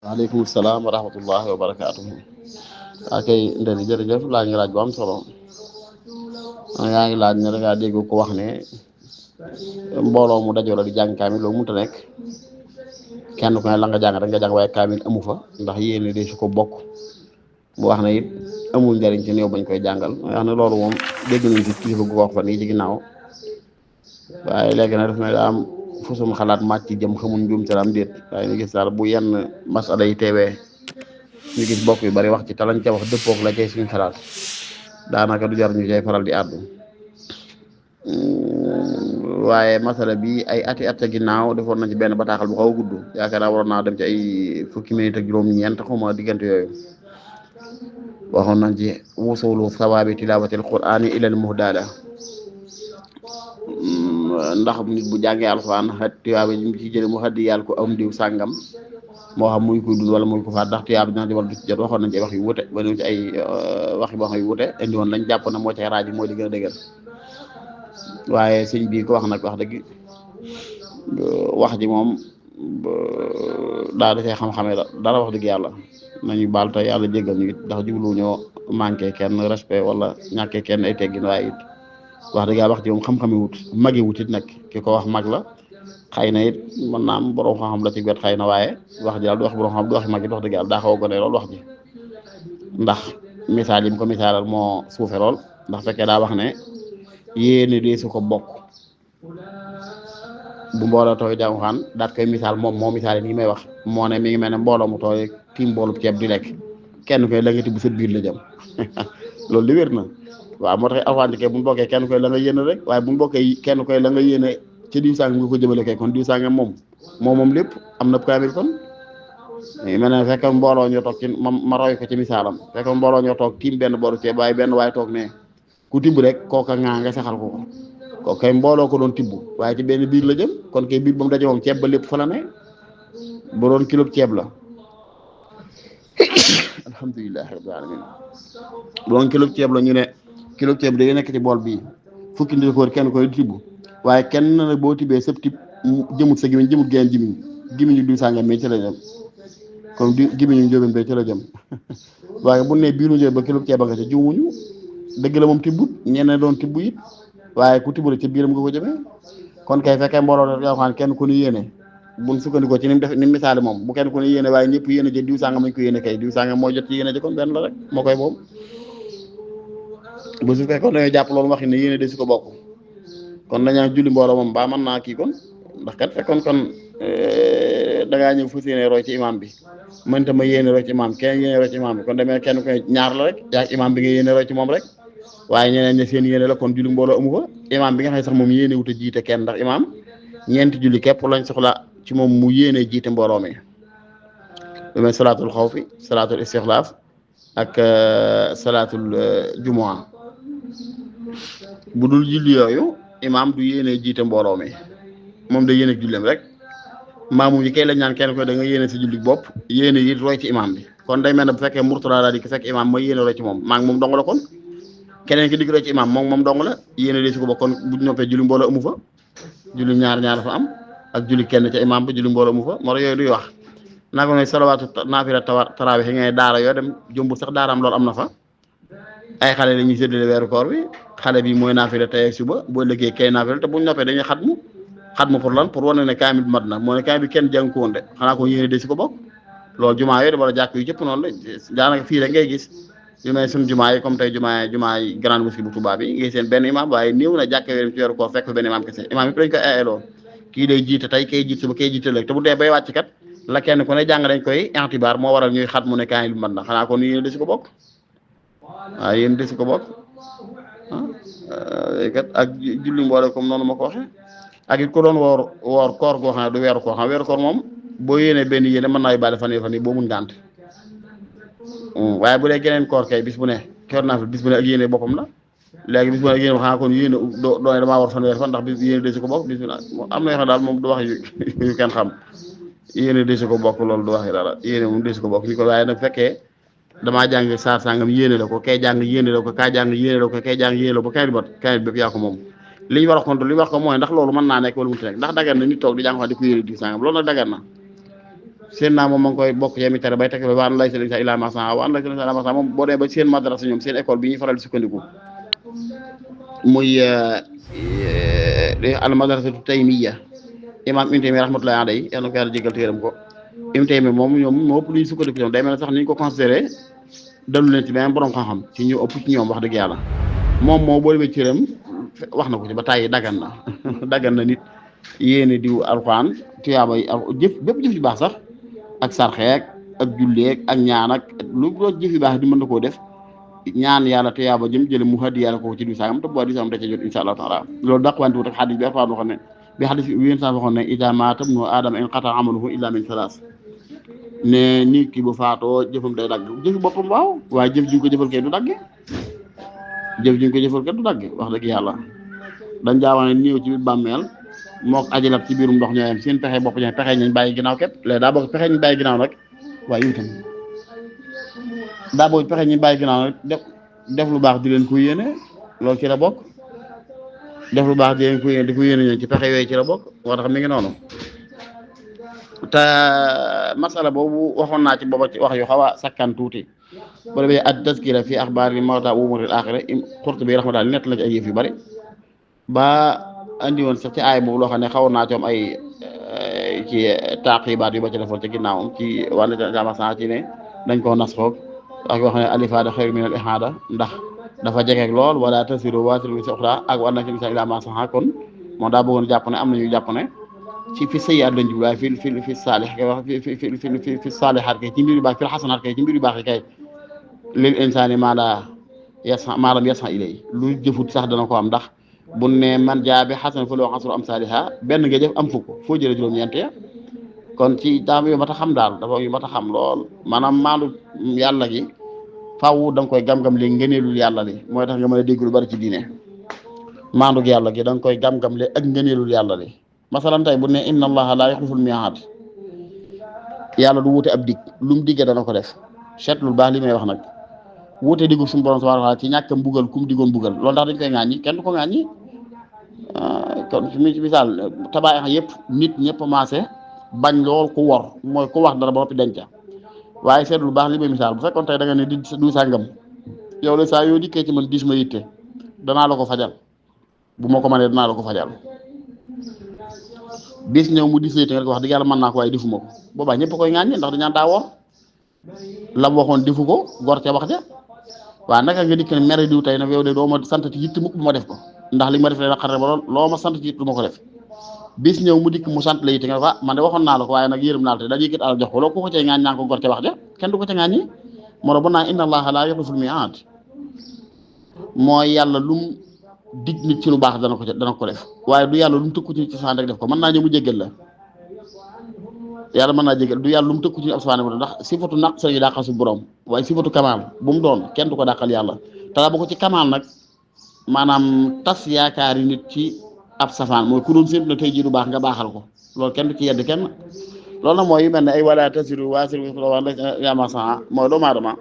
waaleykum salaam wa rahmatullahi wa barakaatuhu. kay ndel jërëjëf laaj nga laaj bu am solo. yaa ngi laaj ne da ngaa dégg ko wax ne mbooloo mu dajoo la di jàng kaamil loolu mënut a nekk. kenn ku ne la nga jàng rek nga jàng waaye kaamil amu fa ndax yéene de su ko bokk. bu wax ne it amul njariñ ci néew bañ koy jàngal wax ne loolu moom dégg nañ ci kilifa gu ko wax fa nii ci ginnaaw waaye léegi nag daf ne daa am fu sum xalaat màcc ci jëm xamul njuum te am déet waaye ñu gis daal bu yenn masala yi teewee ñu gis bokk yu bari wax ci te lañ ca wax dëppook la cay suñ xalaat daanaka du jar ñu cay faral di àddu. waaye masala bi ay ati at ginnaaw defoon nañ ci benn bataaxal bu xaw a gudd yaakaar naa waroon naa dem ci ay fukki minute ak juróom-ñeent xuma diggante yooyu waxoon nañ ci wusulu sawaabi tilaawatil qur'aani ilal muhdala ndax nit bu jàngee alxuraan tiyaaba ji mu ci jële mu xaddi yàlla ko am diw sàngam moo xam muy kuy dund wala muy ko faat ndax tiyaaba dina ci wala du ci jot waxoon nañ ci ay wax yu wute ba ñu ci ay waxi wax yu wute indi woon lañ jàpp na moo cay raaj mooy li gën a dëgër waaye sëñ bii ko wax nag wax dëgg wax ji moom daa da cee xam-xamee dara wax dëgg yàlla nañu baal te yàlla jéggal ñu it ndax jublu ñoo manqué kenn respect wala ñàkkee kenn ay teggin waaye it wax dëgg yàlla wax ji moom xam-xame wut magi wut it nag ki ko wax mag la xëy na it mën naa am borom xam-xam la ci wet xëy na waaye wax ji daal du wax borom xam du wax mag it wax dëgg yàlla daa xaw a gone lool wax ji ndax misaal yi mu ko misaalal moo suufe lool ndax fekkee daa wax ne yéene dee su ko bokk bu mbooloo tooy jànguxaan daat koy misaal moom moo misaal yi may wax moo ne mi ngi mel ne mbooloo mu tooy tiim boolub ceeb di lekk kenn koy la nga tibb sët biir la jëm loolu li wér na waaw moo tax alxuraan bu ñu bokkee kenn koy la nga yéene rek waaye bu ñu bokkee kenn koy la nga yéene ci diw sàng nga ko jëmale kay kon diw sàng moom lépp am na kaamil kon mel ne fekk mbooloo ñoo toog ci ma roy ko ci misaalam fekk mbooloo ñoo toog tiim benn boolu ceeb waaye benn waaye toog ne ku tibb rek kooka ngaa nga saxal ko kay mbooloo ko doon tibb waaye ci benn biir la jëm kon kay biir ba mu daje moom ceeb ba lépp fa la ne bu doon kilo ceeb la alhamdulilahi rabbil alamin bu doon kilo ceeb la ñu ne kilo ceeb day nekk ci bool bii fukki nit ko kenn koy tibb waaye kenn na boo tibbee sëb tib jëmut sa gimiñ jëmut geen gimiñu diw sàngam mais ci la jëm comme gimiñu njóobeen ba ci la jëm waaye bu ne biiru njóobeen ba kilo ceeb a nga ca jiwuñu dëgg la moom tibbut ñeneen doon tibb it waaye ku tibbale ci biiram nga ko jëmee kon kay fekkee mbooloo yoo xam ne kenn ku ni yéene buñ sukkandikoo ci ni mu def ni mu misaale moom bu kenn ku ni yéene waaye ñëpp yéene jë diw sàngam mañ ko yéene kay diw sàngam moo jot ci yéene ji kon benn la rek moo koy boobu bu su fekkoon dañoo jàpp loolu wax ne yéene de su ko bokk kon dañaa julli mbooloo moom baa mën naa kii kon ndax kat fekkoon kon da ngaa ñëw fas yéene roy ci imam bi man tam ma yéene roy ci imam kenn yéene roy ci imam bi kon demee kenn ku ñaar la rek yaa imam bi nga yéene roy ci moom rek waaye ñeneen ña seen yéene la kon julli mbooloo amu fa imam bi nga xam ne sax moom yéene wut a jiite kenn ndax imam ñeenti julli képp lañ soxla ci moom mu yéene jiite mbooloo mi lu mel salaatul xawfi salaatul istixlaaf ak salaatul jumaa bu dul julli yooyu imam du yéene jiite mbooloo mi moom da yéene julleem rek maamu yi kay lañ naan kenn ko da nga yéene si julli bopp yéene yi roy ci imam bi kon day mel ne bu fekkee murtala daal di fekk imam mooy yéene roy ci moom maa ngi moom dong la kon keneen ki digg roy ci imam moom dong la yéene de su ko bokk kon bu noppee julli mbooloo amu fa julli ñaar fa am ak julli kenn ca imam ba julli mbooloo amu fa moo tax yooyu duy wax naa ko ne salawaatu naafila tarawih yi ngay daara yoo dem jëmbul sax daaraam loolu am na fa ay xale la ñuy séddale weeru koor bi xale bi mooy naafila tey ak suba boo liggéey kay naafila te buñ noppee dañuy xatmu pour lan pour wane ne kaamil bi mat na moo ne kaamil bi kenn jàng ko woon de xanaa ko yéene de si ko bokk loolu jumaa yooyu wala jàkk yu cëpp noonu la daanaka fii rek ngay gis yu mel suñu jumaa yi comme tey jumaa yi grande mosquée bu Touba bi ngay seen benn imam waaye néew na jàkk yooyu ci weeru koor fekk benn imam kese imam yi dañ koy aayaloo kii day jiite tey kay jiite suba kay jiite léegi te bu dee bay wàcc kat la kenn ku ne jàng dañ koy intibaar moo waral ñuy xat mu ne kaamil bi mat na xanaa kon yéene de si ko bokk waaw yéen de si ko bokk kat ak julli mboole comme noonu ma ko waxee ak it ku doon woor koor goo xam ne du weeru koor xam weeru koor moom boo yéenee benn yéene mën naa yóbbaale fan yi boo mun ngànt waaye bu dee geneen koor kay bis bu ne koor naa fi bis bu ne ak yéene boppam la léegi bis bu ne ak yéene xanaa kon yéene doone damaa war fanweer fan ndax bis yéene de si ko bokk bis bu ne am na yoo xam daal moom du wax yu kenn xam yéene de si ko bokk loolu du wax yi dara yéene moom de si ko bokk ni ko waaye nag fekkee damaa jàng saar sangam yéene la ko kay jàng yéene la ko kaa jàng yéene la ko kay jàng yéene la ko kay bot kay bépp yaa ko moom li ñu war a xontu li ñu wax ko mooy ndax loolu mën naa nekk wala mënut a nekk ndax dagan na nit toog di jàng wax di ko yéene di sangam loolu nag dagan na seen naa moom ma ngi koy bokk yemi tere bay teg waan lay seen sa ila masan waan lay seen sa ila masan moom boo dee ba seen madrasa ñoom seen école bi ñuy faral di sukkandiku muy al madrasatu taymiya imam Ibn Taymiyya rahmatullahi alayhi yàlla na ko yàlla jégal téeram ko Ibn Taymiyya moom ñoom moo ëpp lu ñu sukkandiku ñoom day mel ne sax ni ñu ko considéré dalu leen ci beneen borom xam-xam ci ñu ëpp ci ñoom wax dëgg yàlla moom moo boo demee téeram wax na ko ci ba tàyyi daggan na daggan na nit yéene diw alxuraan tuyaaba yi jëf bépp jëf yu baax sax ak sarxeek ak julleek ak ñaan ak lu jëf yu baax di mën na koo def ñaan yàlla tuyaaba jëm jële mu hadi yàlla ko ci diw sangam te bu diw sangam da ca jot insha allahu taala loolu dàqwante wut ak xadis bi alxuraan waxoon ne bi xadis bi yéen saa waxoon ne ida maata ibnu aadama inqata amaluhu illa min salaas ne nit ki bu faatoo jëfam day dagg jëfi boppam waaw waaye jëf ji ñu ko jëfal kay du dagge jëf ji ñu ko jëfal kay du dagge wax dëgg yàlla dañ jaawane néew ci biir bàmmeel mook ajalab ci biirum ndox ñooyam seen pexe bopp ñooy pexe ñu bàyyi ginnaaw képp léegi daa bëgg pexe ñu bàyyi ginnaaw rek waaye yow tamit daa bëgg pexe ñu bàyyi ginnaaw rek def lu baax di leen ko yéene loolu ci la bokk def lu baax di leen ko yéene di ko yéene ñoom ci pexe yooyu ci la bokk moo tax mi ngi noonu te masala boobu waxoon naa ci booba ci wax yu xaw a sakkan tuuti boo demee at taskira fi axbaari mawta umuril axira Qurtubi rahmatullah nett la ci ay yëf yu bari ba andi woon sax ci aay boobu loo xam ne xawoon naa ci am ay ci taaqibaat yu ba ci defoon ci ginnaawam ci wàllu jamasan ci ne dañ koo nas xoog ak yoo xam ne alifaada xayru min al ihaada ndax dafa jegeeg lool wala tasiru waasiru wi soxla ak war na ci misaal ila ma saxa kon moom daa bëggoon jàpp ne am nañu jàpp ne ci fi sayyaat lañ jublu waaye fi saalix kay wax fi saalixaat kay ci mbir yu baax fi xasanaat kay ci mbir yu baax yi kay lil insaani maalam yasan ilay lu jëfut sax dana ko am ndax bu ne man jaabi xasan fa loo xasru am saaliha benn nga jëf am fukk foo jëlee juróom-ñeent ya kon ci daam yu mat a xam daal dafa yu mat a xam lool maanaam maandu yàlla gi faaw da nga koy gam-gam léegi ngëneelul yàlla li mooy tax nga mën a dégg lu bari ci diine maandu yàlla gi da nga koy gam-gam le ak ngëneelul yàlla li masalan tey bu ne inna allaha laa yuxliful miiaad yàlla du wuute ab dig lu mu diggee dana ko def seetlul baax li may wax nag wuute diggu suñu borom subhanahu wa taala ci ñàkk mbugal kum diggoon mbugal loolu tax dañ koy ŋàññi kenn du ko ŋàññi kon ci misaal tabaay yëpp nit ñëpp maase bañ lool ku wor mooy ku wax dara ba noppi denca waaye seetlul baax li may misaal bu fekkoon tey da nga ne di du sàngam yow la saa yoo dikkee ci man dis ma yitte danaa la ko fajal bu ma ko mënee danaa la ko fajal bis ñëw mu dis yitte nga ko wax dëgg yàlla mën naa ko waaye defuma ko boobaa ñëpp koy ŋàññi ndax dañaan daa wor la waxoon defu ko gor ca wax ja waaw naka nga dikk ne mere diw tey nag yow de doo ma sant ci yitt mukk bu ma def ko ndax li ma def leen xarre ba lool loo ma sant ci yitt du ma ko def bis ñëw mu dikk mu sant la yitte nga ko man de waxoon naa la ko waaye nag yërëm naa la te daal yëkkat alal jox ko loolu ku ko cay ŋaañ ñaa ko gor ca wax ja kenn du ko ca ŋaañ ñi moo tax bu naa inna allaha laa yuxliful miiaad mooy yàlla lu mu dig nit ci lu baax dana ko def waaye du yàlla lu mu tëkku ci saan rek def ko mën naa ñëw mu jéggal la yàlla mën naa jégal du yàlla lu mu tëkku ci ab subhanahu ndax sifatu naqs yi dàqal su borom waaye sifatu kamaal bu mu doon kenn du ko dàqal yàlla te bu ko ci kamaal nag maanaam tas yaakaari nit ci ab safaan mooy ku doon séntu na tey jii du baax nga baaxal ko loolu kenn du ci yedd kenn loolu nag mooy yu mel ne ay wala tasiru waasiru yamasan mooy doomu aadama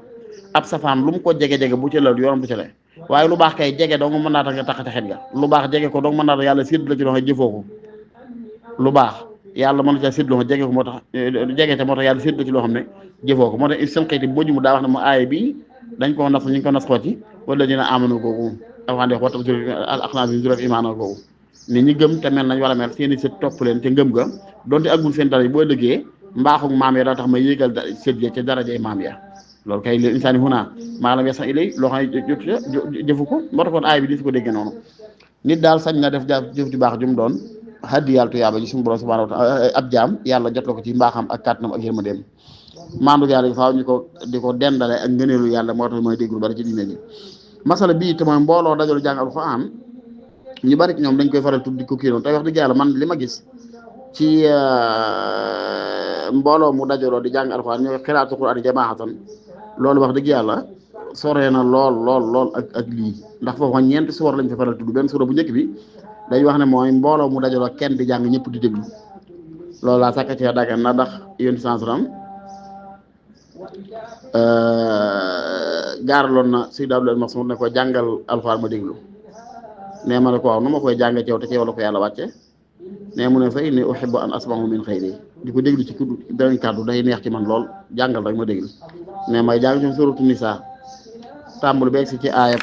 ab safaan lu mu ko jege-jege bu ci la yorom bu ci le waaye lu baax kay jege dong mën naa tax nga taxate xet ga lu baax jege ko dong mën naa tax yàlla sédd la ci loo xam jëfoo ko lu baax yàlla mën na caa sédd loo xam jege ko moo tax jege te moo tax yàlla sédd la ci loo xam ne jëfoo ko moo tax seen xëyti boo mu daa wax ne mu aaya bi dañ koo nas ñu ngi ko nas xooti wala dina amano googu alxaan wax waxta al aqnaam bi juróom imaano googu nit ñi gëm te mel nañ war a mel seen i sët topp leen te ngëm ga donte aggul seen dara yi boo dëggee mbaaxug maam ya daa tax ma yéegal sët ya ca darajay maam ya loolu kay li insaani huna maalam yasan ilay loo xam ne jëfu ko moo tax kon aaya bi di su ko déggee noonu nit daal sañ na def jëf ju baax jum doon haddi yàlla tuyaaba ji suñu borom subhanahu wa taala ab jaam yàlla jot la ko ci mbaaxam ak kàttanam ak yërmandeem maandu yàlla faaw ñu ko di ko dendale ak ngëneelu yàlla moo tax mooy dégg lu bari ci diine ji masala bii te mooy mbooloo dajalu jàng alxuraan ñu bari ci ñoom dañ koy faral tudd di ko kii noonu tey wax dëgg yàlla man li ma gis ci mbooloo mu dajaloo di jàng alxuraan ñu xiraatu quraan jamaahatan loolu wax dëgg yàlla soree na lool ak lii ndax foofu ñeenti suwar lañ fa faral tudd benn suura bu njëkk bi dañ wax ne mooy mbooloo mu dajaloo kenn di jàng ñëpp di déglu loolu laa sàkk ci dagan na ndax yéen sansaram gaaraloon na Sayyid Abdul Mas'ud ne ko jàngal alxuraan ma déglu ma ne ko waaw nu ma koy jànge ci yow te ci yow la ko yàlla wàcce ne mu ne fa inni uhibbu an asma'u min xayri di ko déglu ci beneen kàddu day neex ci man lool jàngal rek ma déglu mais may jàng ci suratu Nisaa tàmbul ba egsi ci aayab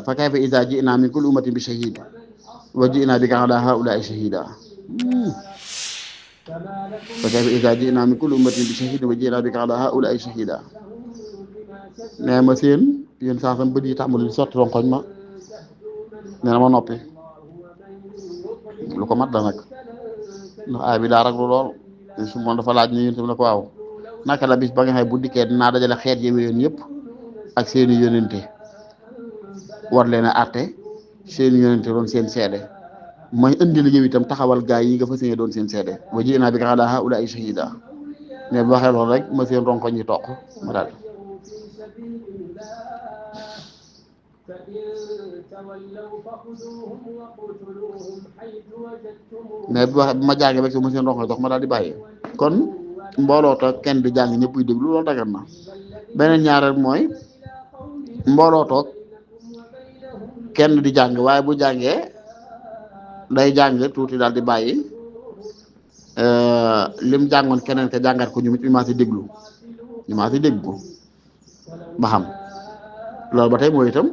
fa kayfa izaa ji'naa min kulli ummatin bi shahiid wa ji'naa bika alaa haa'ulaa'i shahiidaa fa kayfa izaa ji'naa min kulli ummatin bi shahiid wa ji'naa bika alaa haa'ulaa'i shahiidaa nee ma seen yéen saa sam bët yi tàmbali di sotti ronkoñ ma nee na ma noppi lu ko mat la nag ndax aay bi daa raglu lool su moom dafa laaj ñu yéen ne ko waaw naka la bis ba nga xam bu dikkee dinaa dajale xeet yi yoon yëpp ak seeni yónente war leen a àtte seeni yónente doon seen seede may indi la yow itam taxawal gaay yi nga fas yéene doon seen seede wa ji'naa bika alaa haa'ulaa'i shahiidaa mais bu waxee loolu rek ma seen ronkoñ yi toq ma daal mais bu ma jàngee rek su ma seen ronkoñ toq ma daal di bàyyi kon mbooloo toog kenn di jàng ñëpp déglu loolu dagan na beneen ñaareel mooy mbooloo toog kenn di jàng waaye bu jàngee day jàng tuuti daal di bàyyi lim jàngoon keneen ka jàngat ko ñu maa si déglu ba xam loolu ba tey mooy itam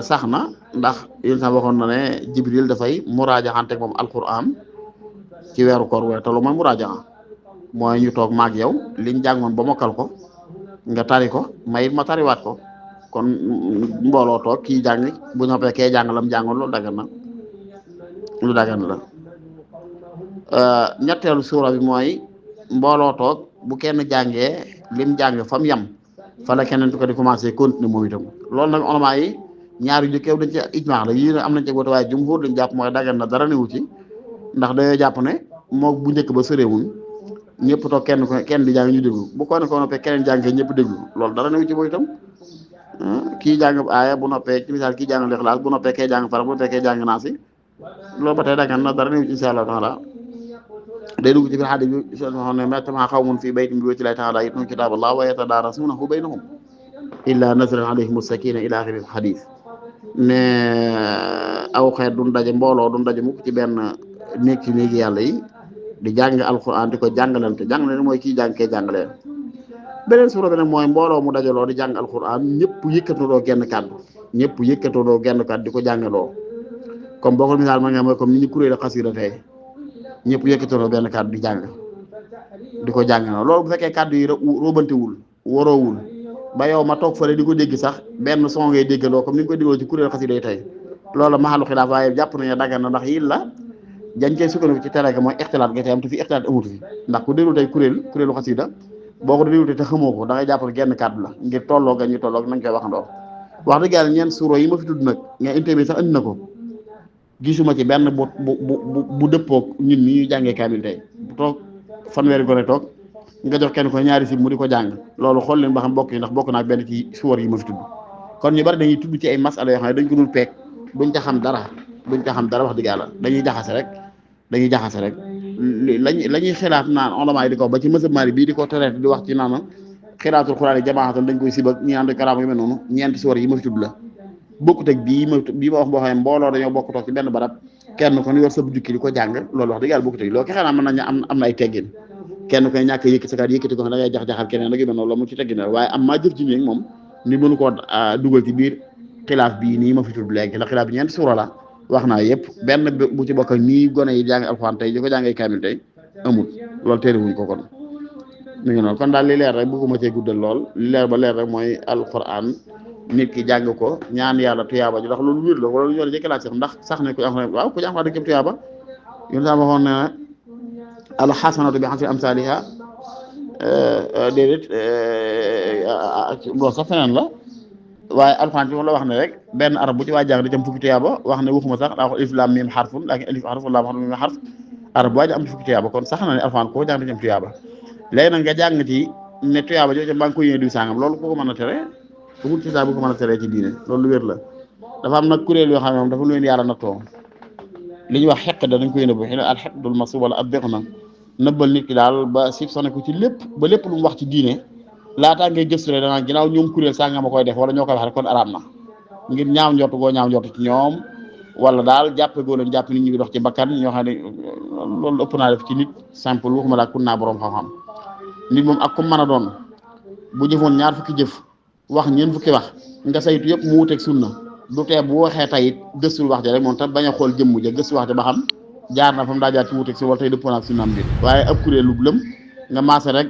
sax na ndax yéen sax waxoon na ne Jibril dafay muraajaxante moom alquran ci weeru koor wala te lu mooy muraajaxa mooy ñu toog maag yow liñ jàngoon ba mokkal ko nga tari ko mayit ma tariwaat ko kon mbooloo toog kii jàng bu noppee kee jàng lam jàngoon loolu dagan na lu dagan la ñetteelu suura bi mooy mbooloo toog bu kenn jàngee lim jàng fam yam fa la keneen ko di commencé continuer moom itam loolu nag ulama yi ñaar yu jëkkeew dañ ci ijmaa la yii am nañ ci woote waaye jumhur dañ jàpp mooy dagan na dara newu ci ndax dañoo jàpp ne moo bu njëkk ba sëréewuñ ñëpp toog kenn di jàng ñu déglu bu ko ne ko noppee keneen jàngee ñëpp déglu loolu dara newu ci mooy itam kii jàng aaya bu noppee ci misaal kii jàng Ixlaas bu noppee kee jàng Falaq bu noppee kee jàng Naas loolu ba tey dagan na dara newu ci insha Allah taala day dugg ci biir xadis bi xam ne majtama'a qawmun fii baytin min buyuuti llaahi ta'aalaa yatluuna kitaaballah wa yatadaarasuunahu baynahum illaa nazalat alayhimu sakiina ilaa aaxiri xadis ne aw xeet duñ daje mbooloo duñ daje mukk ci benn néeg ci néegi yàlla yi di jàng alquran di ko jàngalante mooy kii jàng kee jàngaleen beneen suura bi nag mooy mbooloo mu dajaloo di jàng alquran ñëpp yëkkatandoo genn kàddu di ko jàngaloo comme boo ko misaal ma nga mooy comme ni ñu kuréel xasida tey ñëpp yëkkatandoo benn kàddu di jàng di ko jàngaloo loolu bu fekkee kàddu yi robantewul waroowul ba yow ma toog fële di ko dégg sax benn son ngay déggandoo comme ni nga ko dégloo ci kuréel xasida yi tey loolu maxalu xilaaf waaye jàpp nañu dagan na ndax yi la dañ koy sukkandiku ci tere ga mooy ixtilaat ga tey am te fi ixtilaat amutu fi ndax ku déglu tey kuréelu xasida boo ko déglu te xamoo ko da ngay jàpp ne genn kàddu la ngir tolloo ga ñu tolloo nañ koy waxandoo wax dëgg yàlla ñeent suuro yi ma fi tudd nag nga interview sax andi na ko gisuma ci benn bu dëppoog ñun ñi ñu jàngee kaamil tey bu toog fanweeri gone toog nga jox kenn ko ñaari si mu di ko jàng loolu xool leen ba xam bokk yi ndax bokk naa benn ci suwar yi ma fi tudd kon ñu bari dañuy tudd ci ay masala yoo xam ne dañ ko dul peeg duñ ca xam dara wax dëgg yàlla dañuy jaxase rek la ñuy xilaat naan ulama yi di ko ba ci mësab Maalik bii di ko traité di wax ci naan xilaatul xuraan yi jamaatan dañ koy sibak ñi ànd karaama yu mel noonu ñeenti suwar yi ma fi tudd la bokkut ak bii ma wax boo xam ne mbooloo dañoo bokk toog ci benn barab kenn ko ni yor sa jukki di ko jàng loolu wax dëgg yàlla bokkut ak loolu ki xanaa mën nañu am na ay teggin kenn koy ñàkk yëkkati sa kàddu yëkkati ko xam da ngay jax-jaxal keneen ak yu mel noonu loolu mu ci teggin waaye am maa jëf ci nii moom ni mënu koo dugal ci biir xilaaf bii nii ma fi tudd léegi ndax xilaaf bi ñeenti suura la wax naa yëpp benn bu ci bokk ak nii gone yi jàng alxuraan tey di ko jàngee kaamil tey amul loolu terewuñ ko kon mi ngi noonu kon daal li leer rek bëgguma cee guddal lool li leer ba leer rek mooy alxuraan nit ki jàng ko ñaan yàlla tuyaaba ji ndax loolu wér la wala lu ñu war a jëkk laaj sax ndax sax ne ku jàng waaw ku jàng da képp tuyaaba yéen saa waxoon ne alxasanatu bi xasri amsaaliha déedéet loolu sax feneen la waaye alxuraan ci moom la wax ne rek benn arab bu ci waa jàng da jëm fukki tuyaaba wax ne waxuma sax daa wax alif laam miim xarfun laakin alif xarfun laam xarfun miim xarf arab bu waa ji am ci fukki tuyaaba kon sax na ne alxuraan koo jàng da jëm tuyaaba léegi nag nga jàng ci ne tuyaaba jooju maa ngi koy yéene diw sàngam loolu koo ko mën a tere bugul ci saa bu ko mën a teree ci diine loolu lu wér la dafa am nag kuréel yoo xam ne moom dafa lu leen yàlla nattoo li ñuy wax xeq dañ koy nëbb xëy na al xeqdul masub wala ab bex na nëbbal nit ki daal ba sib sone ko ci lépp ba lépp lu mu wax ci diine laataa ngay gëstu rek danaa ginnaaw ñoom kuréel sàngam a koy def wala ñoo koy wax rek kon araam na ngir ñaaw njort goo ñaaw njort ci ñoom wala daal jàppe goo leen jàpp nit ñi ngi dox ci bakkan ñoo xam ne loolu ëpp naa def ci nit simple waxuma laa kun naa boroom xam-xam nit moom ak ku mën a doon bu jëfoon ñaar fukki jëf wax ñeent fukki wax nga saytu yëpp mu wuteeg sunna du tee bu waxee tey it gëstul wax ja rek moom tam bañ a xool jëmm ja gëstu wax ja ba xam jaar na fa mu daa jaar ci wuteeg si wala tey dëppoo naag sunnaam bi waaye ab kuréelu lëm nga maase rek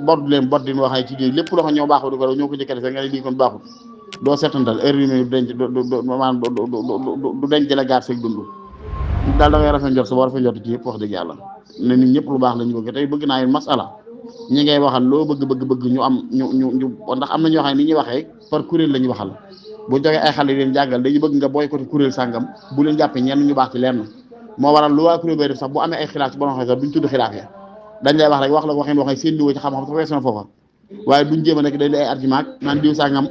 bord leen bord din waxee ci géej lépp loo xam ñoo baaxul du ko ñoo ko jëkkee defee nga ne lii kon baaxul doo seetantal heure yi du denc maanaam du denc la gaar seeg dund daal da ngay rafet njort sa boo rafet njort ci yëpp wax dëgg yàlla ne nit ñëpp lu baax la ñu bëgg tey bëgg naa yéen masala ñi ngay waxal loo bëgg ñu am ñu ndax am na ñoo xam ne ni ñuy waxee par kuréel la ñuy waxal bu joxee ay xale leen jàngal dañu bëgg nga boycotté kuréel sàngam bu leen jàppee ñenn ñu baax ci lenn moo waral lu waa kuréel bay def sax bu amee ay xilaaf ci borom xam sax duñ tudd xilaaf ya dañ lay wax rek wax la waxee seen niveau ci xam-xam sa weesu na foofa waaye duñ jéem a nekk dañ lay ay argument naan diw sàngam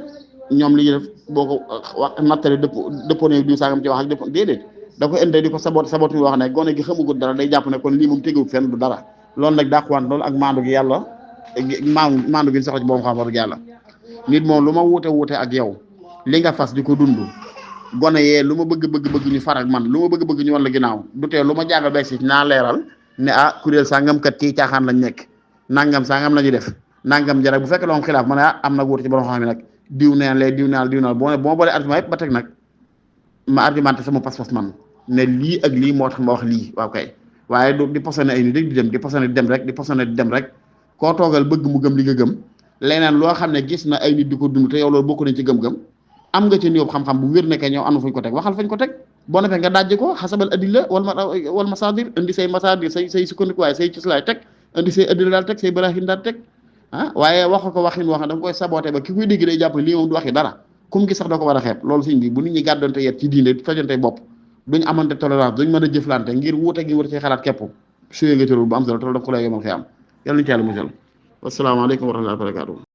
ñoom li ñuy def boo ko wax nattale dëppoo ne diw sàngam ci wax ak dëppoo déedéet da ko indi di ko sabote mi wax ne gone gi xamugul dara day jàpp ne kon lii moom teguwul fenn du dara loolu nag dàquwaan loolu ak maandu gi yàlla maandu gi soxla ci borom xam war yàlla nit moom lu ma wuute ak yow li nga fas di ko dund gone yee lu ma bëgg ñu faral man lu ma bëgg ñu wan la ginnaaw du tee lu ma jàngal beeg si naa leeral ne ah kuréel sangam kat ci caaxaan lañ nekk nangam sangam la ñuy def nangam jara bu fekkee loom xilaaf ma ne am na wuute ci borom xam ne nag diw neen lee diw naan boo ma boolee argument yëpp ba teg nag ma argumenté sama pas-pas man ne lii ak lii moo tax ma wax lii waaw kay waaye du di posone ay nit rek di dem di posone di dem rek koo toogal bëgg mu gëm li nga gëm leneen loo xam ne gis na ay nit di ko dund te yow loolu bokk nañ ci gëm-gëm am nga ci néew xam-xam bu wér nekkee ñëw am na fuñ ko teg waxal fañ ko teg boo defee nga dajji ko xasabal adilla wal masadir indi say masadir say sukkandiku waaye say cislaay teg indi say adilla daal teg say barahin daal teg waaye wax ko waxin wax da nga koy saboté ba ki koy dégg day jàpp lii moom du waxi dara kum gi sax da ko war a xeeb loolu sëñ bi bu nit ñi gàddante yet ci diine tojante bopp duñ amante tolérance duñ mën a jëflante ngir wuute gi wër ci xalaat képp suyee nga tërul bu am solo te daf ko lay yomal xëy am yàlla ñu ci yàlla musal wasalaamaaleykum wa rahmatullahi wa barakatuh